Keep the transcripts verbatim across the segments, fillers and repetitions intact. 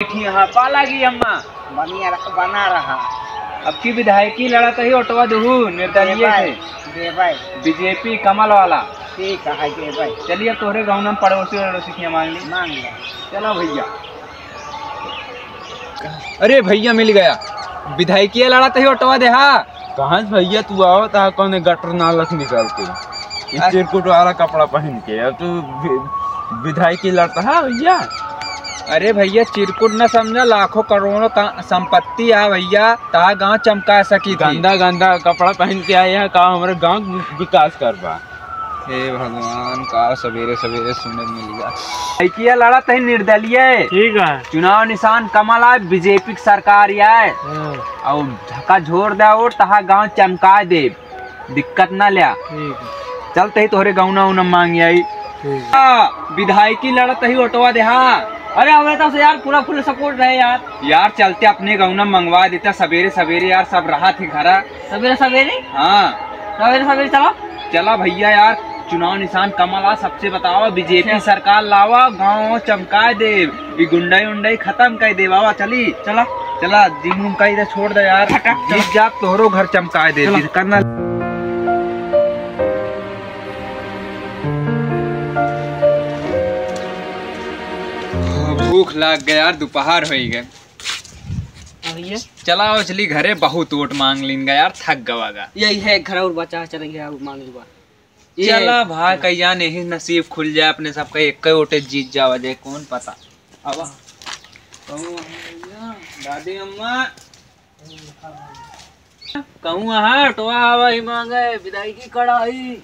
बैठी यहाँ पाला की अम्मा। बनिया रह-, बना रहा। अब की विधायकी लड़त ही ओटवा दुहू निर्दलीय देबै, से। देबै। बीजेपी कमल वाला। ठीक है, देबै। चलिए, अब तोहरे गाँव में पड़ोसी वड़ोसी के मांग ली। मांग लो। चलो भैया। अरे भैया, मिल गया। विधायकी लड़त ही ओटवा देहा। कहाँ से भैया तू आवत हा, कौन गटर नाला से निकल के? ये अरे चिरकुट वाला कपड़ा पहन के, अब तू वि-, विधायकी लड़त हा भैया? अरे भैया, चिरकुट न समझा, लाखों करोड़ों का संपत्ति आ भैया, ता गाँव चमका सकी थी। गंदा गंदा कपड़ा पहन के आए हैं, का हमरे गाँव विकास करबा? हे भगवान, का सवेरे सवेरे सुने मिल गया। विधायकी लड़त ही निर्दलीय। ठीक है। चुनाव निशान कमल आए, बीजेपी की सरकार आए। हाँ। और धक्का झोर दे और तहा गाँव चमका दे, दिक्कत ना ल्या। ठीक है। चलते ही तोहरे गौना उना मांग आई। ठीक है। हाँ, विधायकी लड़त ही ओटवा देहा। अरे, हमें तो यार पूरा full support रहे यार। यार, चलते अपने गौना मंगवा देता सवेरे सवेरे यार, सब रहा थे घरा। सवेरे सवेरे? हाँ। सवेरे सवेरे चला। चला भैया यार, चुनाव निशान कमल आ, सबसे बतावा, बीजेपी अच्छा। सरकार लावा, गाँव चमका दे, ई गुंडई उंडई खत्म कर दे बाबा। चली, चला। चला, जिम उम का इधर छोड़ दे यार, फटाक जीत जात तोहरो घर चमका दे, चला। दिल करना। भूख लाग गया यार, दोपहर हो गए। हाँ भैया। चला, चली घरे, बहुत वोट मांग लीन गा यार, थक गवा गा। यही है, घर और बचा, चलेंगे, अब मांग लूंगा। ये चला भाई, कई जाने ही नसीब खुल जाए अपने सबका, एक ही वोटे जीत जावा जाए, कौन पता। अब कहूँ भैया, दादी अम्मा, कहूँ हाँ, टोआ आवा ही मांगे, विदाई की कड़ाई।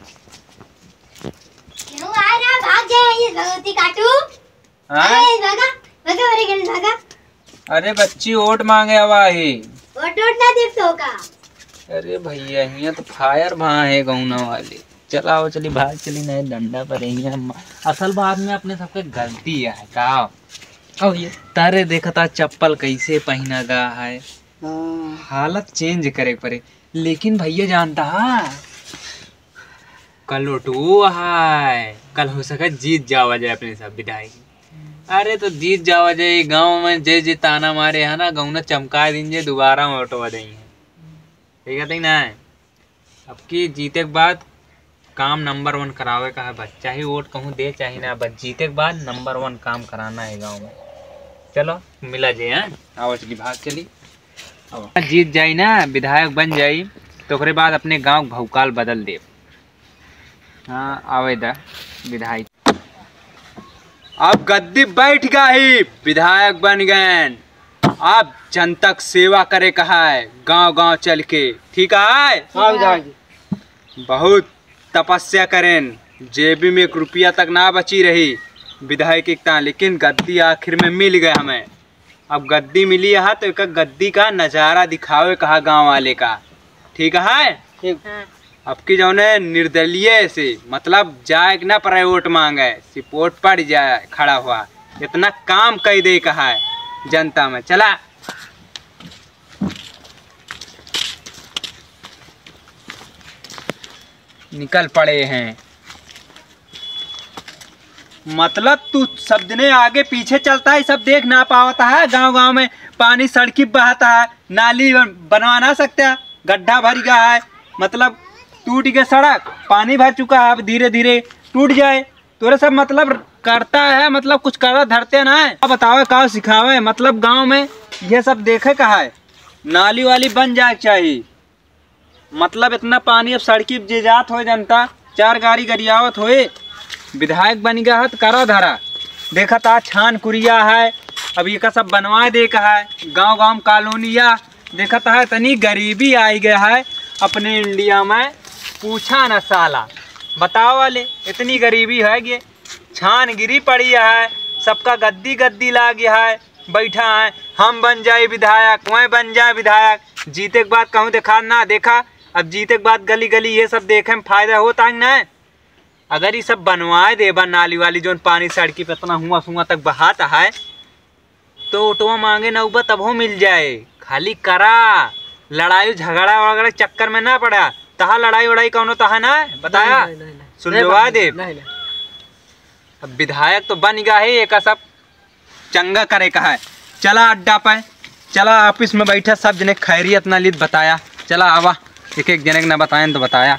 क्यों आ रहा, भाग जाए ये भगवती काटू। हाँ? अरे, भागा, भागा, अरे, गणेश, भागा। अरे, बच्ची वोट मांगे आवा है। वोट, वोट ना देख तो का? अरे भैया, हियाँ तो fire भा है गौना वाले। चलाओ, चली, भाग चली, नहीं डंडा पर हियाँ म-, असल बात में अपने सबके गलती है, का? का भैया? तारे देखता चप्पल कैसे पहना गा है। हाँ। हालत change करे पड़े। लेकिन भैया जानता है, कल वोटवो है, कल हो सके जीत जावा जाए अपने सब विधायक। अरे तो जीत जावा जाए, गाँव में जे जे ताना मारे है ना, गौना चमका दीन जे, दोबारा वोटवा दें। ठीक है, ठीक ना है? अब की जीते के बाद काम number one करावे का है बस, चाहे वोट कहूँ दे चाहे ना, बस जीते के बाद number one काम कराना है गाँव में। चलो मिला जे, हैं? आओ चली, भाग चली। अब जीत जाई ना, विधायक बन जाई, तो ओकरे बाद अपने गाँव के भौकाल बदल देब। हाँ, आवे दा विधायक। अब गद्दी बैठ गई, विधायक बन गए। अब जनता के सेवा करे का है, गाँव गाँव चल के, ठीक है? हाँ, विधायक जी। बहुत तपस्या करेन, जेबी में एक रुपया तक ना बची रही विधायक के तान, लेकिन गद्दी आखिर में मिल गए हमें। अब गद्दी मिली है तो एक गद्दी का नजारा दिखावे कहा गाँव वाले का, ठीक है? ठीक। हाँ। अब की जौने निर्दलीय से मतलब जाए के ना पड़े वोट मांगे, सिर्फ वोट पड़ जाए खड़ा हुआ, इतना काम कई दे कहा है जनता में। चला निकल पड़े हैं। मतलब तू सब दिने आगे पीछे चलता है, सब देख ना पावता है। गांव गांव में पानी सड़की बहाता है, नाली बन-, बनवा ना सकता, गड्ढा भर गया है, मतलब टूट गया सड़क, पानी भर चुका है, अब धीरे धीरे टूट जाए। तोरे सब मतलब करता है, मतलब कुछ करा धरते ना है। अब बतावे का सिखावे, मतलब गांव में ये सब देखे का है, नाली वाली बन जाए के चाहिए। मतलब इतना पानी अब सड़की जे जात होए जनता, चार गाड़ी गरियावत होए, विधायक बन गया है तो करा धरा। देखत आ छान कुरिया है, अब ये का सब बनवा दे का है, गांव गांव में कॉलोनिया। देखत है इतनी गरीबी आई गया है अपने इंडिया में, पूछा न साला। बताओ वाले, इतनी गरीबी है ये, छान गिरी पड़ी है, सबका गद्दी गद्दी लाग गया है। बैठा है, हम बन जाए विधायक, वह बन जाए विधायक। जीते के बाद कहूँ देखा ना देखा, अब जीते के बाद गली गली ये सब देखे में फायदा होता है कि नहीं? अगर ये सब बनवाए देबा नाली वाली, जोन पानी सड़की पे इतना हुआ सुआ तक बहाता है, तो ओटवा मांगे ना उबा तबहो मिल जाए। खाली करा, लड़ाई झगड़ा वगैरह चक्कर में ना पड़ा। तहा लड़ाई वड़ाई कौनो तहा ना बताया, नहीं, नहीं, नहीं, नहीं। सुलझवा नहीं, दे। नहीं, नहीं। अब विधायक तो बन गया है, एका सब चंगा करे का है। चला अड्डा पे, चला office में बैठा, सब जने खैरियत ना लीत बताया। चला आवा, एक एक जने के ना बताएन तो बताया।